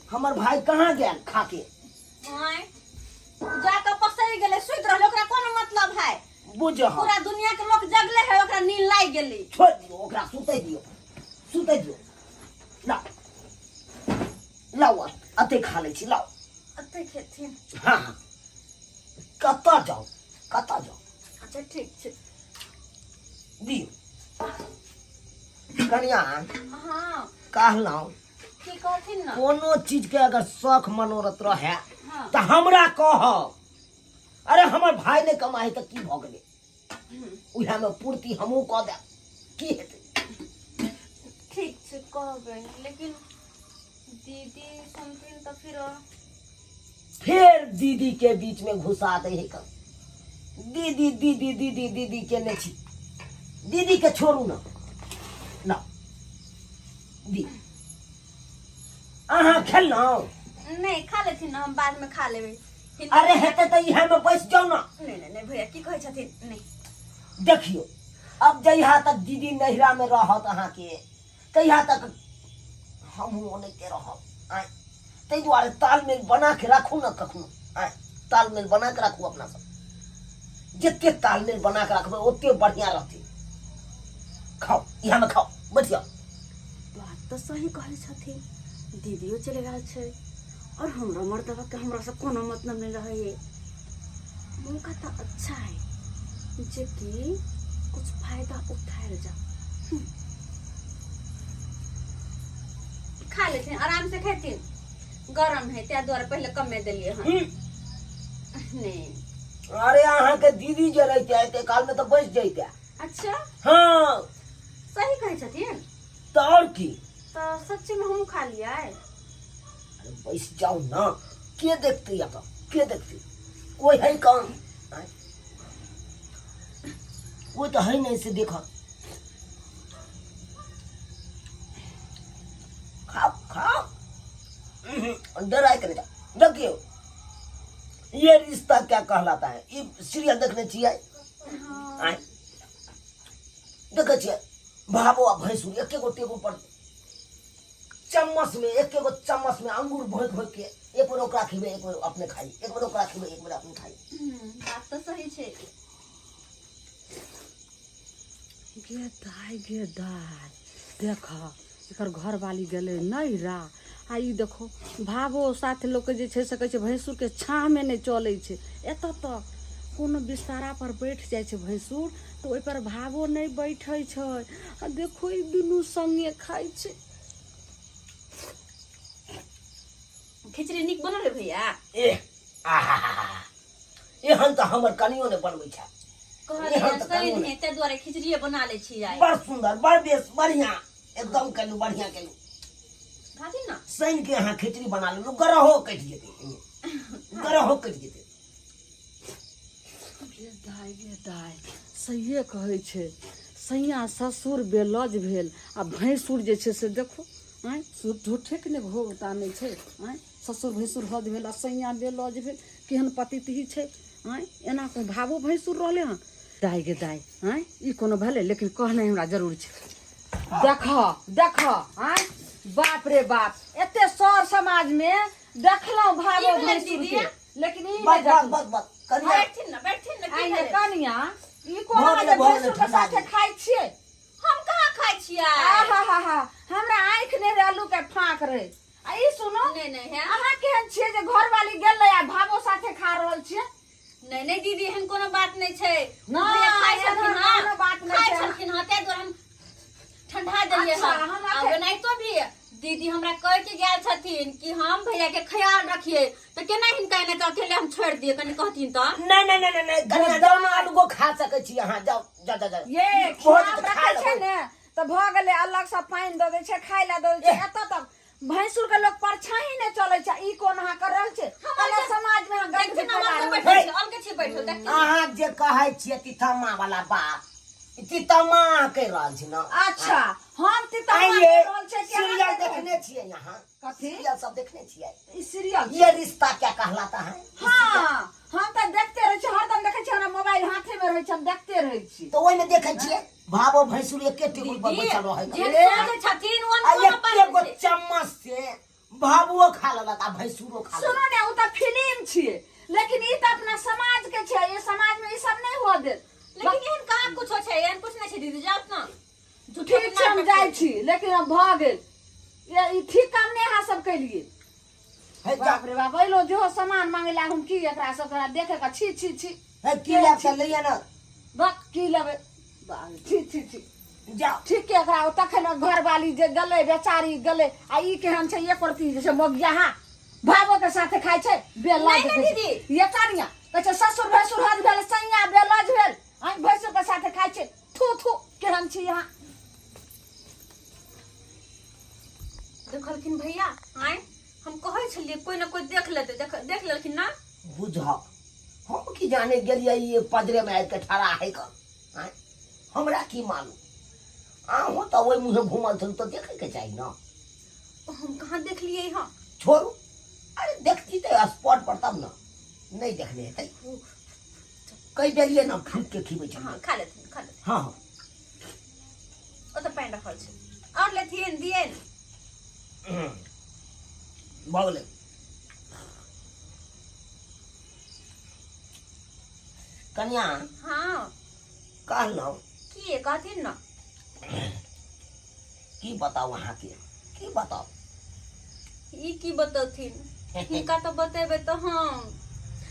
हमर भाई कहाँ गेल खाके? आँय, जाके पसरि गेलै, सुति रहलै, ओकरा कोन मतलब है? बुझ पूरा दुनिया के लोक जगले है, ओकरा नींद लागि गेलै। छोड़ दियो ओकरा, सुतै दियो, सुतै दियो। लाओ लाओ, अते खा लै छी, लाओ। अते खेथिन? हाँ हाँ, कतऽ जाउ, कतऽ जाउ? अच्छा, ठीक छै। दियो कनिया। हाँ। कहलहुँ की कहथिन ने? कोनो चीज के अगर शौख मनोरथ रहे हाँ। तऽ हमरा कह। अरे हमर भाय नहि कमाइ तऽ की भऽ गेलै? उएहमे पूर्ति हमहूँ कऽ देब, की हेतै? ठीक छै, कहबै, लेकिन दीदी सुनथिन तऽ फिर फेर दीदी के बीच में घुसा दे है कब दीदी दीदी दीदी दीदी के नहि छी। दीदी के छोड़ू ना। ना दी, अहाँ खेलहुँ? नहि, खा लेथिन ने, हम बाद में खा लेबै। अरे हेतै तऽ इएह में बैस जाउ ना। नहि नहि नहि भैया, की कहै छथिन? नहि। देखियौ, अब जहिया तक दीदी नैहरा में रहत अहाँके, तहिया तक हमहूँ ओनाहिते रहब। आँय, ताहि दुआरे तालमेल बना के राखू ने कखनो। आँय, तालमेल बना के राखू। अपना सब जते तालमेल बना के रखबै, ओते बढ़िया रहतै। खाओ, इएह में खाओ, बैठ जाओ। बात तऽ सही कहै छथिन। दीदियो चलि गेल छै और हमरो मर्दबा के हमरा से कोनो मतलब नहीं रहे। मौका तऽ अच्छा है जे कि कुछ फायदा उठायल जा। खा लेथिन, आराम से खेथिन, गरम है त्या दुआरे पहले कमे देलिए हन। नहीं। अरे अहाँके दीदी जे रहिते एते काल में तऽ बैस जैते। अच्छा। हाँ। सही कहै छथिन। तऽ आओर की? तऽ सच्ची में हमहूँ खा लियै। अरे बैस जाओ ना, के देखते एतऽ, के देखते? कोई है कौन? आँय? कोई तो है नहीं से देखत। खाओ खाओ, डराए के नहीं जा। देखियो, ये रिश्ता क्या कहलाता है। ये सीरियल देखने छियै? हाँ। आँय, देखै छियै भाबो आ भैंसुर एके गो टेबुल पर चम्मच में, एके गो चम्मच में अंगूर भोंकि भोंकि के एक बेर ओकरा खिबै, एक बेर अपने खाई, एक बेर ओकरा खिबै, एक बेर अपने खाई। बात तऽ सही छै। गे दाय, गे दाय, देख, एकर घरवाली गेलै नैहरा आ ई देखो भावो साथ लोकके जे छै से कहै छै भैंसुरके छाँहमे नहि चलै छै। एतऽ तऽ कोनो बिस्तारा पर बैठ जाइ छै भैंसुर तऽ ओहिपर भावो नहि बैठै छै आ देखो, ई दुनू संगे खाइ छै। खिचड़ी नीक बनल है भैया? एह, आहा, एहन तऽ हमर कनियो नहि बनबै छै। कहलियै एहन तऽ सही कनियो नहि, ताहि दुआरे खिचड़िए बना लै छी आइ। बड़ सुंदर, बड़ बेस, बढ़िया एकदम केलू, बढ़िया केलू। खाथिन ने। शनि के अहाँ खिचड़ी बना लेलू, गरहो कटि जेतै, गरहो कटि जेतै। गे दाय, गे दाय, सहिए कहै छै, सैया ससुर बेलज भेल आ भैंसुर जे छै से देखो। आँय, झूठेके ने घोघ तानै छै। आँय, ससुर भैंसुर हद भेल आ सैया बेलज भेल, केहन पतितही छै। आँय, एना को भावो भैंसुर रहलै हन? दाय गे दाय, आँय, ई कोनो भेलै? लेकिन कहनाइ हमरा जरूर छै। देख देख, आँय, बाप रे बाप, एते सर समाजमे देखलहुँ भावो की भेलै भैंसुर दीदी? के, लेकिन ई बस नहि बस। देखलहुँ। बस बस कनिया। बैठथिन ने, बैठथिन ने, की आँय ये भेलै? कनिया, ई कोना भऽ गेलै, जे भऽ गेलै, भैंसुरके ठंडा साथे गेलै। खाइ छियै? हम कहाँ खाइ छियै? आहा हा हा, हमरा आँखि नहि रहै, आलू के फाँक रहै। आ ई सुनू। नहि नहि है। अहाँ केहन छियै जे घरवाली गेलै आ भावो साथे खा रहल छियै? नहि नहि दीदी, एहन कोनो बात नहि छै। नहि, भैया खाइ एहन छलखिन हँ, कोनो बात नहि खाइ छै। छलखिन हँ, ताहि दुआरे हम ठंडा देलियै। अच्छा, हन हम आ ओनाहितो भी दीदी हमरा कह के गेल छथिन कि हम भैया के ख्याल रखिए, तऽ केना हिनका एना के अकेले हम छोड़ि दियै? कनि कहथिन तऽ। नहि नहि नहि नहि, कनिया जाउ ने, आलू गो खा सकै छी अहाँ, जाउ, जा जा जा। ये भऽ ख्याल जेतै, खा रखै छै लेबै। ने तऽ भऽ गेलै, अलग से पानि दऽ दै छै, खाय लए दऽ दै छै। एतऽ तक भैंसुर के लोक परछाई नहि चलै छै, ई कोन अहाँ कर रहल छै? अलग समाज में अहाँ गंदगी देखथिन हम फैला अलगे रहल बैठल छी, अलगे छी बैठल, देखथिन। अहाँ जे कहै छियै तितम्मा वाला बात, ई तितम्मा अहाँ कहि रहल छी ने? अच्छा, हम तितम्मा आइये कहि रहल छै कि अहाँ सीरियल कहि रहल देखने छियै यहाँ? कथी? सीरियल सब देखने छियै? ई सीरियल ये रिश्ता क्या कहलाता है। हाँ, हम तऽ देखते रहै छी, हरदम देखै छी, हमरा मोबाइल हाथे में रहै छै, हम देखते रहै छी। तऽ ओहिमे देखै छियै भावो भैंसुर एके टेबुल पर दीदी बैसल रहै जे सोचै छथिन ओहन आ कोनो बात एके गो नहि छै। चम्मच से बाबुओ खा लेलक आ भैंसुरो खा लेलक। सुनू ने, ओ तऽ फिल्म छियै, लेकिन ई तऽ अपना समाज के छै। ये समाज में ई सब नहीं हुआ देत। लेकिन एहन कहाँ कुछो छै? एहन कुछ नहि छै दीदी, जाउ ने। झूठो के ठीक छै, हम नाटक जाइ करै। छी, लेकिन अब भऽ गेल। ये ई ठीक काम नहि अहाँ सब केलियै। हे जा। बाप रे बाप, अइलो जेहो सामान मांगे ला, हम की एकरा सब तोरा देखे के, छी छी छी। हे, की लेब से लैया ने। बक, की लेबै? छी छी छी। जाओ। ठीक है, एकरा ओ तखन घरवाली जे गेलै, बेचारी गेलै। आ ई केहन छै? एक रत्ती जे छै मोगियाहा भावो के साथे खाइ छै, बेलज। नहि, नहि, दीदी। ये कनिया कहै छै ससुर भैंसुर हज भेल, सैया बेलज भेल, आइ भैंसुर के साथे खाइ छै। थू थू, केहन छी यहाँ? देखलखिन भैया? आँय, हम कहै छलियै कोई ना कोई देख लेतै। देख देख लेलखिन ना? बुझह, हम की जाने गेलियै ई पजरे में आबि के ठड़ा है कऽ। आँय, हमरा की मालूम? अहूँ तऽ ओहि मुँहे घूमल छलहुँ तऽ देखैके चाही ने। हम कहाँ देखलियै? हँ। छोड़ू, अरे देखती तऽ स्पॉट पर तब ने। नहि देखने हेतै, कहि देलियै ने, फूक के खिबै छलियै। हँ, खा लेथिन, खा लेथिन। हँ हँ। ओतऽ पानि रखल छै, आओर लेथिन, दियनि। भऽ गेलै। कनिया। हँ। कहलहुँ। की कहथिन ने? की बताउ अहाँके, की बताउ? ई की बतौथिन? हिनका तऽ बतेबै तऽ हम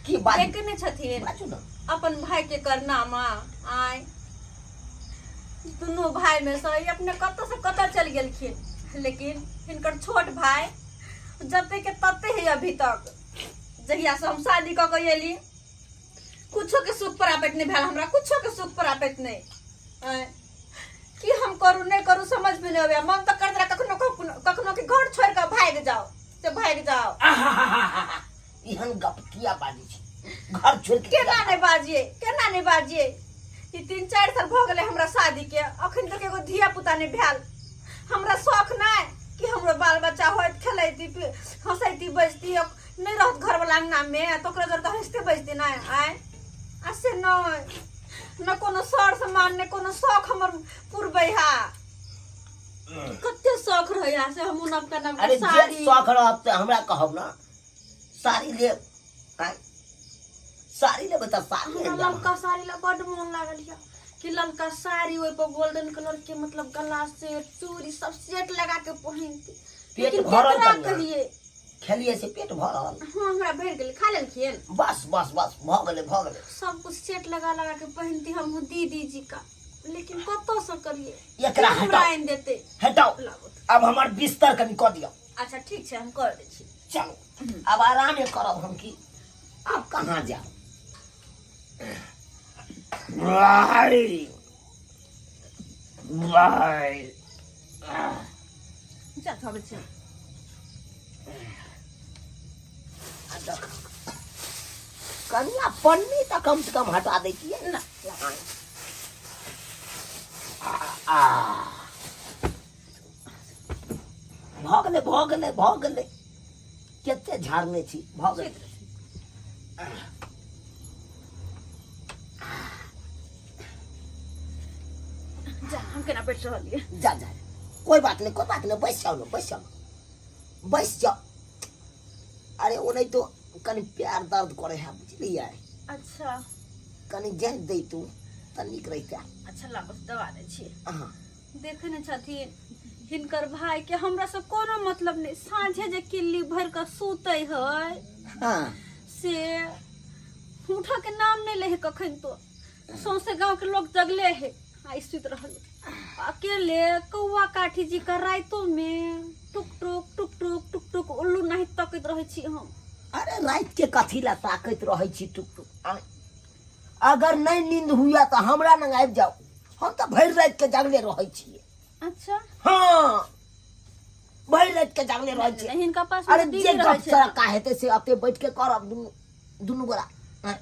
की बात देखे नहि छथिन। बाजू ने। अपन भाई के करनामा। आय, दुनू भाई में से ई अपने कतऽ से कतऽ चलि गेलखिन, लेकिन हिनकर छोट भाई जते के तते है अभी तक। जहिया से हम शादी कऽ के एली, कुछो के सुख प्राप्त नहीं भेल हमरा, कुछो के सुख प्राप्त नहीं। आँय, की हम करू, नहीं करू, समझ में नहीं आबैया। मन तऽ करत रहे कखनो कखनो कखनो के घर छोड़ के भागि जाओ से भागि जाओ। आहाहाहा, एहन गप किया बाजै छी? घर छोड़ि के केना नहि बाजिए, केना नहि बाजिए? ई 3-4 साल भऽ गेलै हमरा शादी के, अखन तक एगो धिया पुता नहि भेल। हमरा शौख नहि कि हमरो बाल बच्चा होइत, खेलैती, हँसैती बजती, नहि रहत घरवला अंगना में तऽ ओकरा जर तऽ हँसते बजती नहि। आय, आ से नहि ने कोनो सर सामान, नहि कोनो शौख हमर पुरबै हा। कते शौख रहै हा से हमहूँ नवका नवका अरे जे साड़ी। शौख रहत तऽ हमरा कहब ने, साड़ी लेब। आँय, साड़ी लेबै तऽ साड़ी हमरा आबि जायब। ललका साड़ी ला बड्ड मोन लागल यऽ कि ललका साड़ी, ओहि पर गोल्डन कलर के, मतलब गला सेट, चूड़ी सब सेट लगा के पहिनती। पेट लेकिन भरल केकरा कनिया? कहिए? खेलियै से पेट भरल? हाँ, हमरा भरि गेलै। खा लेलखिन? बस बस बस, भऽ गेलै, भऽ गेलै। सब कुछ सेट लगा लगा के पहिनती हम दीदी जी का, लेकिन कतऽ से करिए? एकरा के हमरा हटाउ। आनि देते? हटाउ। लाबू। आब हमर बिस्तर कनि कऽ दिअ। अच्छा, ठीक छै, हम कर दै छी। चलू, आब आरामे करब हम की, आब कहाँ जायब? बाय बाय। जा, थबै छी। आ देख कनिया, पन्नी तऽ कम से कम हटा दै छियै ना। आ भऽ गेलै, भऽ गेलै, भऽ गेलै। कते झाड़ने छी, भऽ गेलै। जा, हम केना बैठ रहलियै? जा जा, कोई बात नहीं, कोई बात नहीं, बैस जाओ ना, बैस जाओ ना, बैस जाओ। अरे ओ नहीं तो कनि प्यार दर्द करे है, बुझलियै? अच्छा। कनि जानि दैतू तऽ नीक रहिते। अच्छा, ला, बस दबा दै छी। हाँ। देखे ने छथिन, हिनकर भाई के हमरा से कोनो मतलब नहीं। साँझे जे किल्ली भर के सुते है से उठऽ के नाम नहीं ले है। कखन तो सौंसे गांव के लोग जगले है आ सुति रहल अकेले कौआ काठी जी का। राइतो में टुक टुक टुक टुक टुक टुक उल्लू नहीं तकैत रहै छी हम। अरे, राति के कथी ला ताकैत रहै छी टुक टुक? आँय, अगर नहीं नींद हुआ तऽ हमरा लग आबि जाओ, हम तऽ भरि राति के जागले रहै छियै। अच्छा। हाँ, भरि राति के जागले रहै छियै। हिनका पास अरे दीदी जे रहै गप छै ने। सड़का हेतै से एते बैठ के करब दुनू दुनू गोरा। आँय,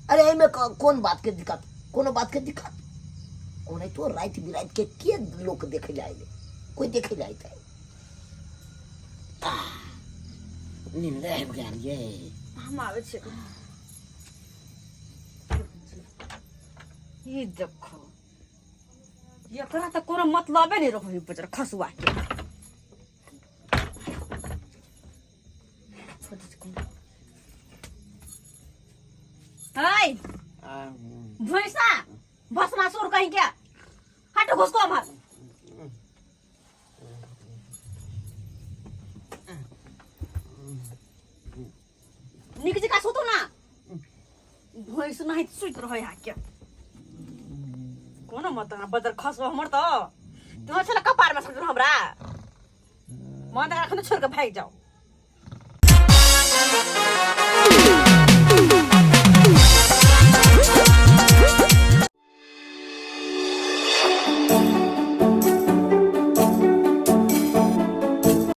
अरे एहिमे कोन बात के दिक्कत? कोनो बात के दिक्कत? ओनाहितो राति बिराति के के लोक देखे लए अयलै? कोई देखे लए अयतै? नींद आबि गेल ये। हम आबै छियै। ई देखो, एकरा तऽ कोनो मतलबे नहि रहै बजर खसुआ के। कऽ दै छी कोनो। हाय भैंसा भस्मासुर कहीं क्या हट घुसको हमार निक जका सुतू ना भैंस नहीं सुत रहे यहाँ के कोनो मत ना बदर खसो हमर तो तुम छला कपार में समझ हमरा मन अखन छोड़ के भाग जाओ।